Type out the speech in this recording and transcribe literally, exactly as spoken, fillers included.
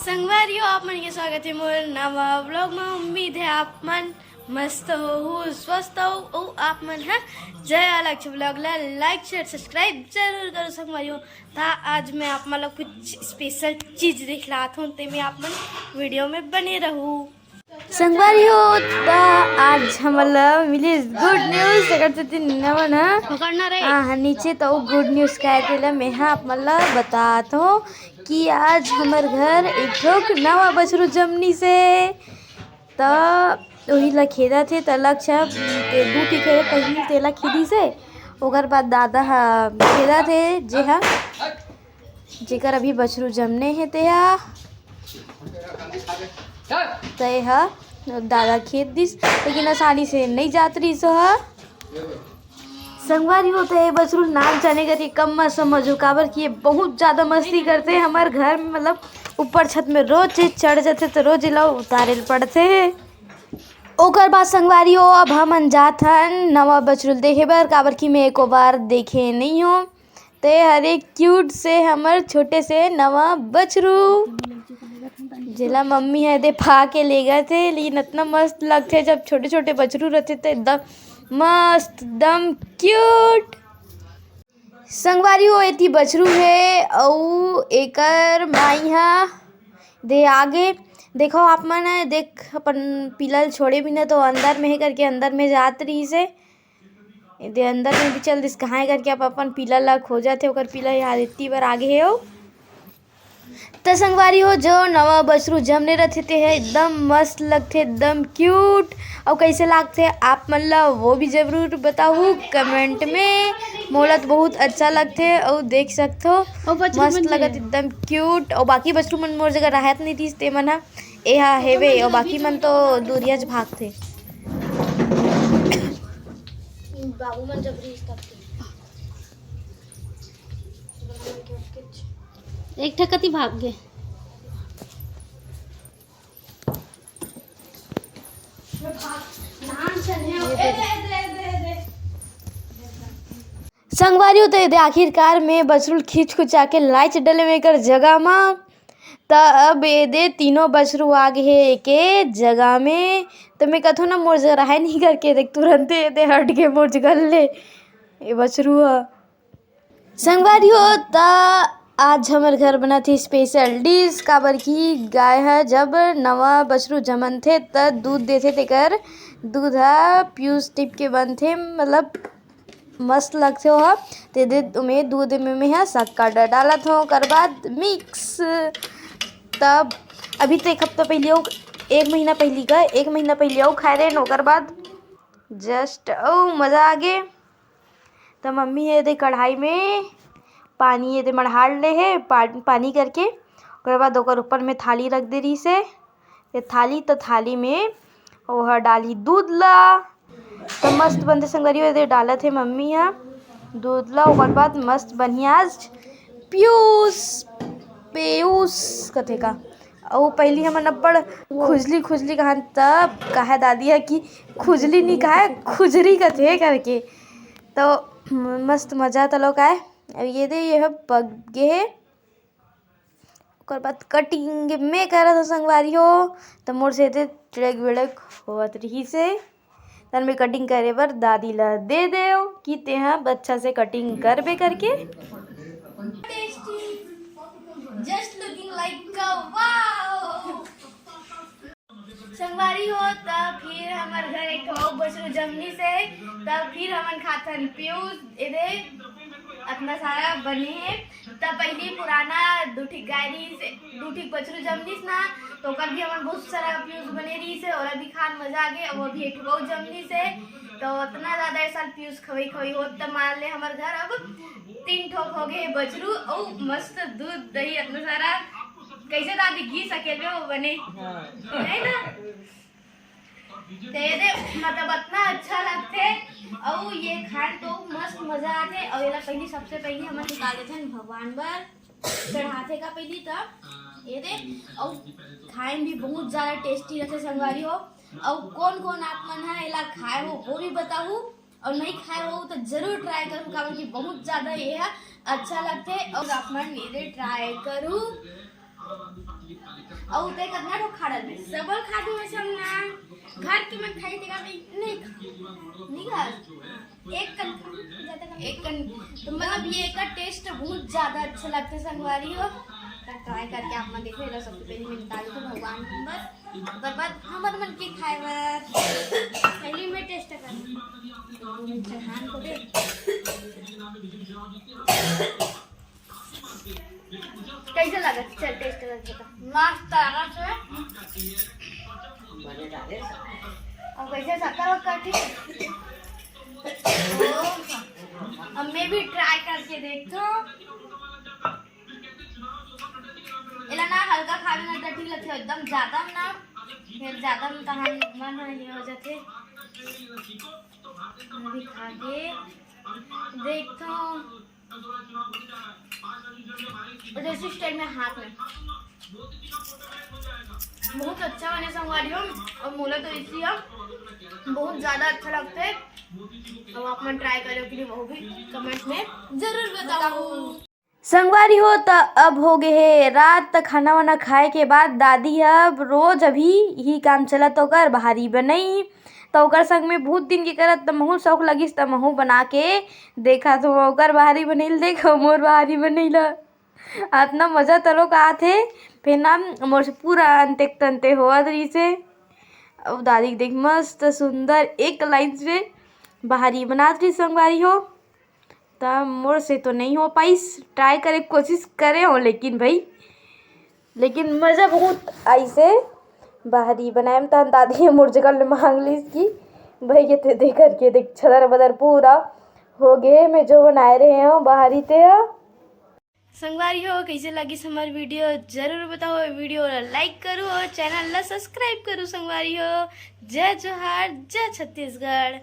संगवारी हो, आप मन के स्वागत है मोर नवा व्लॉग में। उम्मीद है आप मन मस्त हो, स्वस्थ हो। ओ, आप मन है जय अलग व्लॉग ला लाइक, शेयर, सब्सक्राइब जरूर करो संगवारी हो। ता आज मैं आप मन ला कुछ स्पेशल चीज दिखलात हूँ, ते में आप मन वीडियो में बने रहू। संगवारी हो, ता आज हमन ला मिले गुड न्यूज, तेकर सेती नवा ना पकड़ना रे। हाँ, हाँ, नीचे तो गुड न्यूज का है, तेला मैं हा आप मन ला बतात हूँ कि आज हमर घर एक ठोक नवा बछरू जमनी से। त ओही ला खेदत हे, त लक्ष्य ते दू ठी खेदे, पहिली तेला खेदी से, ओकर बाद दादा हा खेदत हे, जे हा, जेकर अभी बछरू जमने हे ते हा, ते हा दादा खेद दिस, लेकिन आसानी से नहीं जात रहिस ओहा। संगवारी हो, त ये बछरू नाम जाने करके कम मत समझो, काबर कि ये बहुत ज्यादा मस्ती करते हैं हमारे घर में, मतलब ऊपर छत में रोज ये चढ़ जाते तो रोज इला उतारे ल पड़ते हैं। ओकर बाद संगवारी हो, अब हमन जात हन नवा बछरू देखे बर, काबर कि मैं एको बार देखे नहीं हूँ। ते हरे क्यूट से हमर छोटे से नवा बछरू, जेला मम्मी ह दे पा के लेगत हे, लेकिन इतना मस्त लगथे जब छोटे छोटे बछरू रहथे त एकदम मस्त, एकदम क्यूट। संगवारी हो, एती बछरू हे अउ एकर माई ह दे आगे। देखो आप मन, देख अपन पीला ल छोड़े भी ना तो अंदर में हे करके अंदर में जात रहिस हे। एदे अंदर में भी चल दिस, कहाँ करके आप अपन पीला ला खोजत हे, ओकर पीला यहाँ इतनी बार आगे हे हो। त संगवारी हो, जो नवा बछरू जमने रथे ते है एकदम मस्त लगथे, एकदम क्यूट। अउ कैसे लागथे आप मन ला वो भी जरूर बताहू कमेंट में। मोला तो बहुत अच्छा लगथे अउ देख सकथो, अउ बछरू मस्त मन लगत, एकदम क्यूट। अउ बाकी बछरू मन मोर जगह रहत नहीं दिस, ते मन ह एहा हेवे, अउ बाकी मन तो दूरिया च भागथे। बाबू मन जब रिहिस तब के। एक ठा कति भाग गे। संगवारी हो, तो ये दे आखिरकार में बछरू ल खींच खुचा के लाइच डले में एकर जगह मा। त अब ये दे तीनों बछरू आ गे हे एके जगह में। त मैं कथो ना मोर जगह रहे नहीं करके देख तुरंते ये दे हट के मोर जगह ले ये बछरू ह। संगवारी हो, त आज हमर घर बनत हे स्पेशल डिश, काबर कि गाय ह जब नवा बछरू जमनथे त दूध देथे, तेकर दूध ह प्यूस टिप के बनथे, मतलब मस्त लगथे ओह। ते दे ओमे दूध में मैं ह शक्कर डा-, डालत हूँ, ओकर बाद मिक्स। तब अभी तो एक हफ्ता पहले अउ, एक महीना पहली का, एक महीना पहले अउ खाए रहे, ओकर बाद जस्ट अउ मजा आ गे। त मम्मी ये दे कढ़ाई में पानी ये दे मढ़ाड़ ले हे, पा-, पानी करके ओकर बाद ओकर ऊपर में थाली रख दे रहिस हे। ये थाली, त थाली में ओह डाली दूध ला, त मस्त बनते संगवारी हो। ये दे डालत हे मम्मी ह दूध ला, ओकर बाद मस्त बनियाज पीयूष, पीयूष कथे का। अउ पहिली हमन अब्बड़ खुजली खुजली कहन, तब कहे दादी ह कि खुजली नी कहे, खुजरी कथे करके। तो मस्त मजा तलो काय। अब ये दे, ये ह पक गे हे। ओकर बाद कटिंग मैं करत हूँ संगवारी हो, तो मोर से ते टिड़क बिड़क होवत रहिस हे। तन में कटिंग करे बर दादी ला दे देव कि तेहा अच्छा से कटिंग करबे करके। Tasty, just looking like a wow। संगवारी हो, त फिर हमर घर एक ठो अउ बछरू जमनी से, त फिर हमन खाथन पीयूष। एदे अतना सारा बने हे। त पहिली पुराना दू ठी गाय रहिस, दू ठी बछरू जमनिस ना, त ओकर भी हमन बहुत सारा पीयूष बने रहिस हे, ओला भी खान मजा आ गे। अब अभी एक ठो अउ जमनिस हे, त अतना ज्यादा ए साल पीयूष खवई खवई होत, त मान ले हमर घर अब तीन ठोक हो गे हे बछरू, अउ मस्त दूध दही अतना सारा। कैसे दादी घी सकेल में वो बने, हाँ। है ना? ते दे, मतलब अतना अच्छा लगथे, अउ ये खाए तो मस्त मजा आथे। अउ एला पहली, सबसे पहली हमन निकाल देथन भगवान बर, चढ़ाथे का पहली तब ये दे। अउ खाए में भी बहुत ज्यादा टेस्टी रहथे संगवारी हो। अउ कौन कौन आप मन ह एला खाए हो वो भी बताहू, अउ नहीं खाए हो तो जरूर ट्राई करू, काबर कि बहुत ज्यादा ये ह अच्छा लगथे। अउ आप मन ये दे ट्राई करू। अउ ते कतना ठो खा डालबे? सबो खा दूं वैसे हम ना, घर के मैं खाई तेरा नहीं, नहीं खा, नहीं खा। एक कन खा, ज्यादा कन। एक कन, तो मतलब ये का टेस्ट बहुत ज्यादा अच्छा लगता है संगवारी हो। तो ट्राई करके आप मन देखो, एला सबसे पहले मैं निकाल के भगवान के अंदर, ओकर बाद हमर मन के खाए बर। पहले मैं टेस्ट कर चढ़ान को दे। कैसे लगा? चल, टेस्ट करके बता। मस्त लगा से। अब कैसे शक्कर वक्कर ठीक? अब मैं भी ट्राई करके देखता हूँ। एला ना हल्का खावे ना तो ठीक लगथे, एकदम ज्यादा ना, फिर ज्यादा में तहान मन ह ये हो जाथे। अभी खा के देखता हूँ। और ऐसे स्टाइल में हाथ में बहुत अच्छा बने संगवारी हो। और मोला तो इसी अब बहुत ज्यादा अच्छा लगता है। अब आप मन ट्राई करो कि नहीं, वो भी कमेंट में जरूर बताओ। संगवारी हो, त अब हो गए हे रात, त खाना वाना खाए के बाद दादी ह अब रोज अभी ही काम चलत ओकर बहारी बनई, त ओकर संग में बहुत दिन के करत त महू शौक लगिस त महू बना के देखा तो ओकर बहारी बनई ल देख, मोर बहारी बनई ल। अतना मजा तलोक आत हे। फिर ना मोर से पूरा अंते तंते होवत रहिस हे। अब दादी के देख मस्त सुंदर एक लाइन से बहारी बनात रहिस संगवारी हो। त मोर से तो नहीं हो पाइस, ट्राई करे के कोशिश करे हो लेकिन भाई, लेकिन मजा बहुत आइस हे बहारी बनाए में। तहन दादी ह मोर जगह ले मांग लिस कि भैया ते दे करके देख छदर बदर पूरा हो गे, मैं जो बनाए रहे हो बहारी ते ह। संगवारी हो, कैसे लगिस हमर वीडियो जरूर बताओ। वीडियो ला लाइक करू और चैनल ला सब्सक्राइब करू संगवारी हो। जय जोहार, जय छत्तीसगढ़।